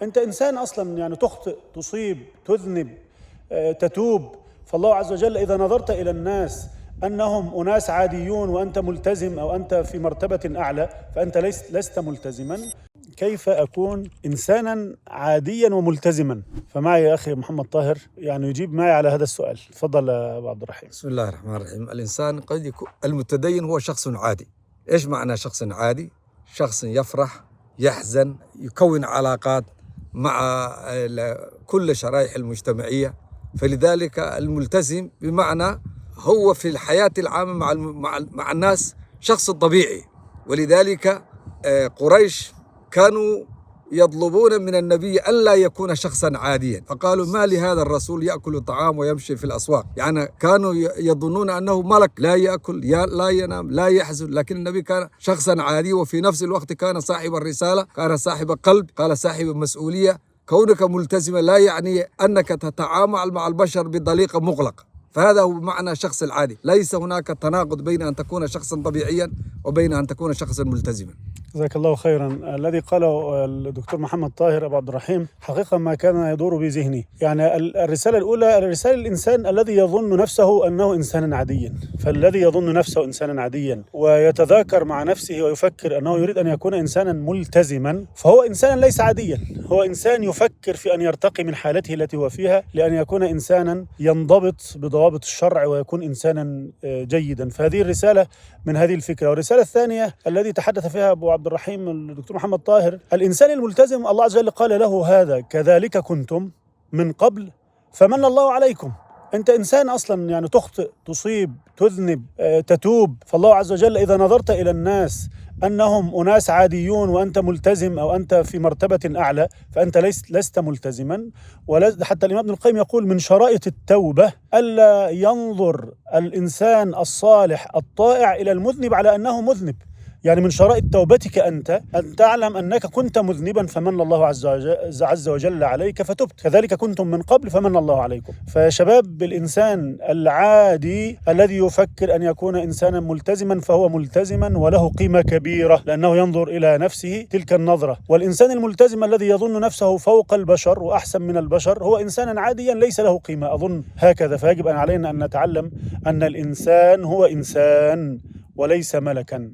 أنت إنسان أصلا، يعني تخطئ، تصيب، تذنب، تتوب. فالله عز وجل إذا نظرت إلى الناس أنهم أناس عاديون وأنت ملتزم، أو أنت في مرتبة أعلى، فأنت لست ملتزما. كيف أكون إنسانا عاديا وملتزما؟ فمعي يا أخي محمد طاهر يعني يجيب معي على هذا السؤال. تفضل يا أبو عبد الرحيم. بسم الله الرحمن الرحيم. الإنسان قد يكون المتدين هو شخص عادي. إيش معنى شخص عادي؟ شخص يفرح، يحزن، يكون علاقات مع كل شرائح المجتمعية. فلذلك الملتزم بمعنى هو في الحياة العامة مع الناس شخص طبيعي. ولذلك قريش كانوا يطلبون من النبي ألا يكون شخصا عاديا، فقالوا ما لهذا الرسول يأكل الطعام ويمشي في الأسواق. يعني كانوا يظنون أنه ملك لا يأكل لا ينام لا يحزن، لكن النبي كان شخصا عادي، وفي نفس الوقت كان صاحب الرسالة، كان صاحب قلب، كان صاحب مسؤولية. كونك ملتزما لا يعني أنك تتعامل مع البشر بطريقة مغلقة. فهذا هو معنى شخص العادي. ليس هناك تناقض بين أن تكون شخصا طبيعيا وبين أن تكون شخصا ملتزما. جزاك الله خيرا. الذي قاله الدكتور محمد طاهر أبو عبد الرحيم حقيقة ما كان يدور بذهني. يعني الرسالة الأولى رسالة الإنسان الذي يظن نفسه أنه إنسانا عاديا. فالذي يظن نفسه إنسانا عاديا ويتذاكر مع نفسه ويفكر أنه يريد أن يكون إنسانا ملتزما، فهو إنسان ليس عاديا، هو إنسان يفكر في أن يرتقي من حالته التي هو فيها لأن يكون إنسانا ينضبط بضوابط الشرع ويكون إنسانا جيدا. فهذه الرسالة من هذه الفكرة. والرسالة الثانية الذي تحدث فيها أبو عبد الرحيم الدكتور محمد طاهر، الإنسان الملتزم الله عز وجل قال له هذا كذلك كنتم من قبل فمن الله عليكم. أنت إنسان أصلا، يعني تخطئ، تصيب، تذنب، تتوب. فالله عز وجل إذا نظرت إلى الناس أنهم أناس عاديون وأنت ملتزم، أو أنت في مرتبة أعلى، فأنت لست ملتزما. حتى الإمام ابن القيم يقول من شرائط التوبة ألا ينظر الإنسان الصالح الطائع إلى المذنب على أنه مذنب. يعني من شرائط توبتك أنت أن تعلم أنك كنت مذنبا فمن الله عز وجل عليك فتبت، كذلك كنتم من قبل فمن الله عليكم. فشباب الإنسان العادي الذي يفكر أن يكون إنسانا ملتزما فهو ملتزما وله قيمة كبيرة لأنه ينظر إلى نفسه تلك النظرة. والإنسان الملتزم الذي يظن نفسه فوق البشر وأحسن من البشر هو إنسانا عاديا ليس له قيمة. أظن هكذا. فيجب علينا أن نتعلم أن الإنسان هو إنسان وليس ملكا.